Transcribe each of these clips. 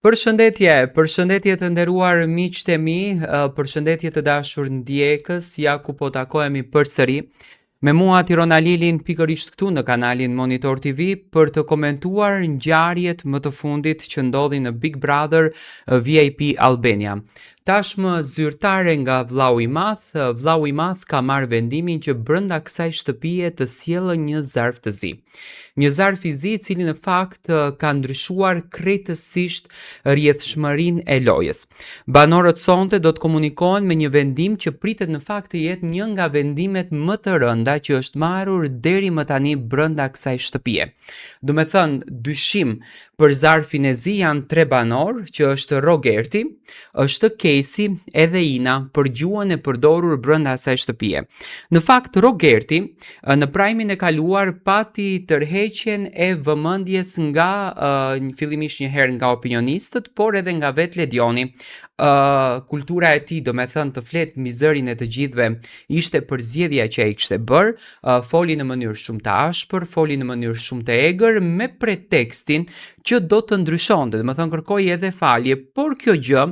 Përshëndetje, përshëndetje të nderuar miqtë e mi, përshëndetje të dashur ndjekës, ja ku po takohemi përsëri me mua Tiron Alilin pikërisht këtu në kanalin Monitor TV për të komentuar ngjarjet më të fundit që ndodhin në Big Brother VIP Albania. Tashmë zyrtare nga Vllau i Madh, Vllau i Madh ka marrë vendimin që brenda kësaj shtëpie të sjellë një zarf të zi. Një zarf i zi i cili në fakt ka ndryshuar krejtësisht rrjedhshmërinë e lojës. Banorët sonte do të komunikohen me një vendim që pritet në fakt të jetë një nga vendimet më të rënda që është marrur deri më tani brenda kësaj shtëpie. Domethënë, dyshim për zarfin e zi janë tre banorë, që është Rogerti, është Kejsi edhe Ina për gjuhën e përdorur brenda asaj shtëpie. Në fakt Rogerti në prajmin e kaluar pati tërheqjen e vëmendjes nga uh, fillimisht një herë nga opinionistët, por edhe nga vetë Ledioni. Uh, kultura e tij, domethënë të flet mbi zërin e të gjithëve, ishte përzgjedhja që ai kishte bërë, uh, foli në mënyrë shumë të ashpër, foli në mënyrë shumë të egër me pretekstin që do të ndryshonte, domethënë kërkoi edhe falje, por kjo gjë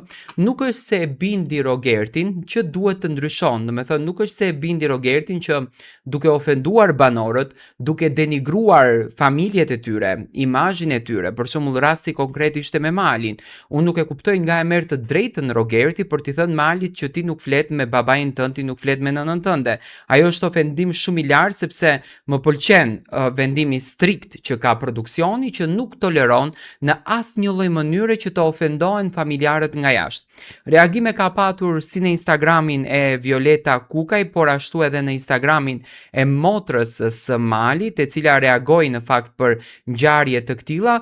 nuk është se e bindi Rogertin që duhet të ndryshon, domethënë nuk është se e bindi Rogertin që duke ofenduar banorët, duke denigruar familjet e tyre, imazhin e tyre, për shembull rasti konkret ishte me Malin. Unë nuk e kuptoj nga e merr të drejtën Rogerti për t'i thënë Malit që ti nuk flet me babain tënd, ti nuk flet me nënën tënde. Ajo është ofendim shumë i lartë sepse më pëlqen uh, vendimi strikt që ka produksioni që nuk toleron në asnjë lloj mënyre që të ofendohen familjarët nga jashtë. Reagime ka patur si në Instagramin e Violeta Kukaj, por ashtu edhe në Instagramin e motrës së Malit, e cila reagoi në fakt për ngjarje të këtilla.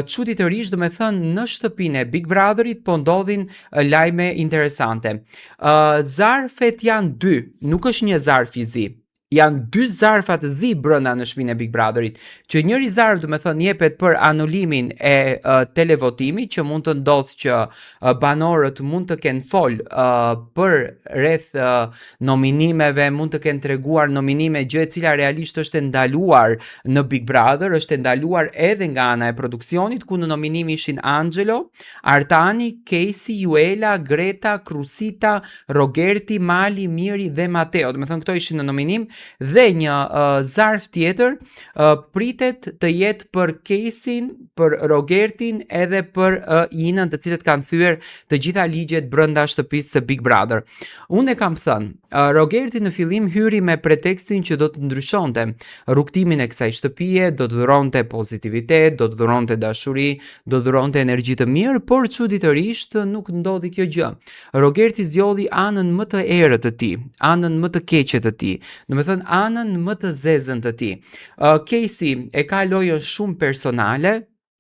Çuditërisht, domethënë në shtëpinë e Big Brotherit po ndodhin lajme interesante. Zarfet janë dy, nuk është një zarf i zi. Janë dy zarfa të zi brenda në shtëpinë e Big Brotherit, që njëri zarf domethënë jepet për anulimin e uh, televotimit, që mund të ndodhë që uh, banorët mund të kenë fol uh, për rreth uh, nominimeve, mund të kenë treguar nominime, gjë e cila realisht është e ndaluar në Big Brother, është e ndaluar edhe nga ana e produksionit, ku në nominim ishin Angelo, Artani, Kejsi, Juela, Greta, Krusita, Rogerti, Mali, Miri dhe Mateo. Domethënë këto ishin në nominim dhe një uh, zarf tjetër uh, pritet të jetë për Kejsin, për Rogertin edhe për uh, Inën, të cilët kanë thyer të gjitha ligjet brenda shtëpisë së Big Brother. Unë e kam thënë, uh, Rogerti në fillim hyri me pretekstin që do të ndryshonte rrugëtimin e kësaj shtëpie, do të dhuronte pozitivitet, do të dhuronte dashuri, do të dhuronte energji të mirë, por çuditërisht nuk ndodhi kjo gjë. Rogerti zgjodhi anën më të errët të tij, anën më të keqe të tij, domethënë anën më të zezën të tij. Uh, Casey e ka lojën shumë personale,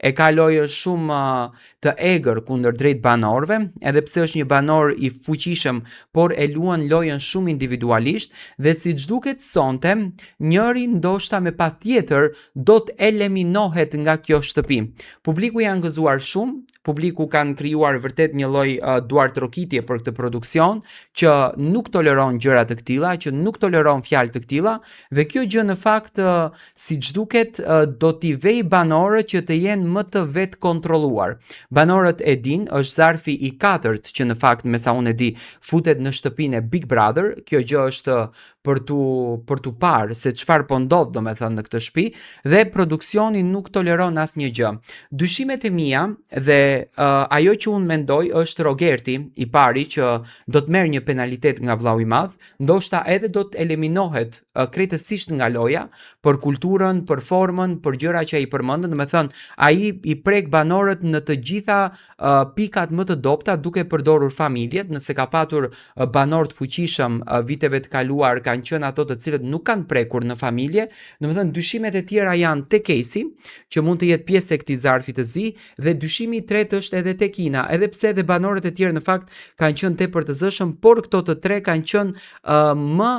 e ka lojën shumë uh, të egër kundërdrejt banorëve, edhe pse është një banor i fuqishëm, por e luan lojën shumë individualisht dhe siç duket sonte, njëri ndoshta me patjetër do të eliminohet nga kjo shtëpi. Publiku janë gëzuar shumë, publiku kanë krijuar vërtet një lloj uh, duartrokitje për këtë produksion që nuk toleron gjëra të këtilla, që nuk toleron fjalë të këtilla dhe kjo gjë në fakt uh, siç duket uh, do t'i vejë banorët që të jenë më të vetëkontrolluar. Banorët e dinë, është zarfi i katërt që në fakt me sa unë e di futet në shtëpinë e Big Brother. Kjo gjë është për t'u për t'u parë se çfarë po ndodh domethënë në këtë shtëpi dhe produksioni nuk toleron asnjë gjë. Dyshimet e mia dhe uh, ajo që unë mendoj është Rogerti i pari që do të merr një penalitet nga vllau i madh, ndoshta edhe do të eliminohet uh, krejtësisht nga loja për kulturën, për formën, për gjëra që ai përmendën, domethënë ai i prek banorët në të gjitha uh, pikat më të dobta duke përdorur familjet, nëse ka patur banorë të fuqishëm viteve të kaluar kanë qenë ato të cilët nuk kanë prekur në familje, domethënë dyshimet e tjera janë te Kejsi, që mund të jetë pjesë e këtij zarfi të zi, dhe dyshimi i tretë është edhe te Ina, edhe pse edhe banorët e tjerë në fakt kanë qenë tepër të zëshëm, por këto të tre kanë qenë uh, më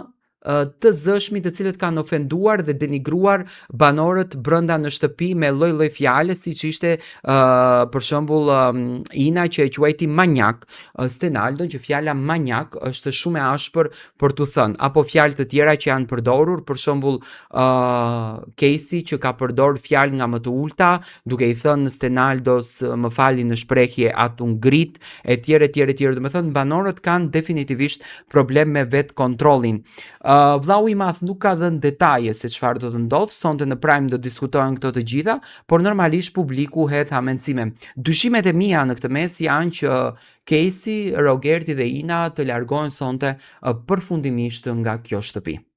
të zëshmi të cilët kanë ofenduar dhe denigruar banorët brenda në shtëpi me lloj-lloj fjale, siç ishte për shembull Ina që e quajti manjak Stenaldon, që fjala manjak është shumë e ashpër për t'u thënë, apo fjalë të tjera që janë përdorur, për shembull Kejsi që ka përdorur fjalë nga më të ulta, duke i thënë Stenaldos më falni në shprehje atë ngrit e tjerë e tjerë e tjerë. Domethënë banorët kanë definitivisht problem me vetë kontrollin. Vllau i madh nuk ka dhënë detaje se çfarë do të ndodhë, sonte në Prime do diskutohen këto të gjitha, por normalisht publiku hedh hamendësime. Dyshimet e mia në këtë mes janë që Kejsi, Rogerti dhe Ina të largohen sonte përfundimisht nga kjo shtëpi.